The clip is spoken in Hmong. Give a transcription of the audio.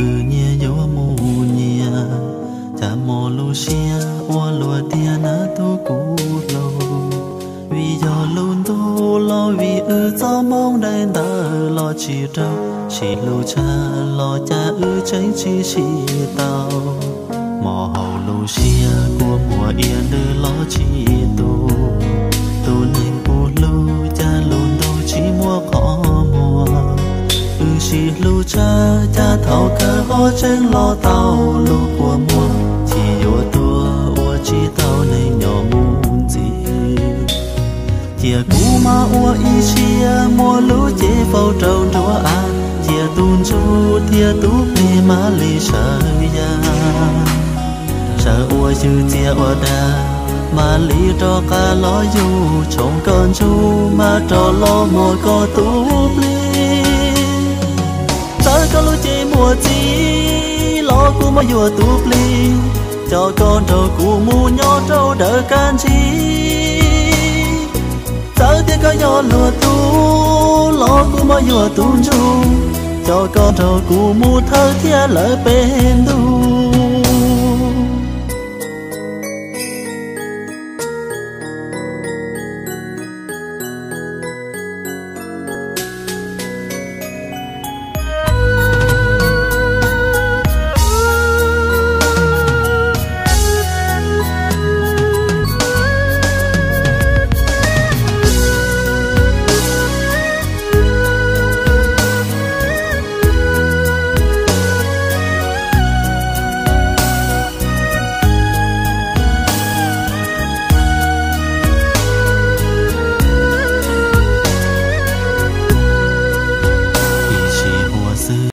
Wb nyias yuav mus nyias, cas muaj lub siab ua luaj tiag na tus kuv hlub. Vim yog lub ntuj los vim wb txoj hmoo daim ntawv los tsis raug, sib hlub tshaj los cas wb tseem tsis sib tau. Hmo hauv lub siab kua muag iab ntws los tsis tu, tus neeg kuv hlub cas lub ntuj tsis muaj qhov muag. Wb sib hlub tshaj cas thaum kawg ho tseem los tau lub kua muag, tsis yuav tuag ua tsis tau neeg nyob mus ntxiv. Cia kuv mam ua ib siab muab lub cev faus rau nruab av, cia tus ntsuj thiab tus plig mam li sawv ya, sawv ua ywg txia ua dag, mam li rov qab los yug tshoov koj ntsuj, mam rov los muag koj tus plig. Txawm koj lub cev muag txiv los kuv mam yuav tus plig, coj koj nrog kuv mus nyob rau dawm kab ntsig. Txawm tias koj yog luag tub los kuv mam yuav tus ntsuj, coj koj nrog kuv mus thawj thiab lawm pem ntuj.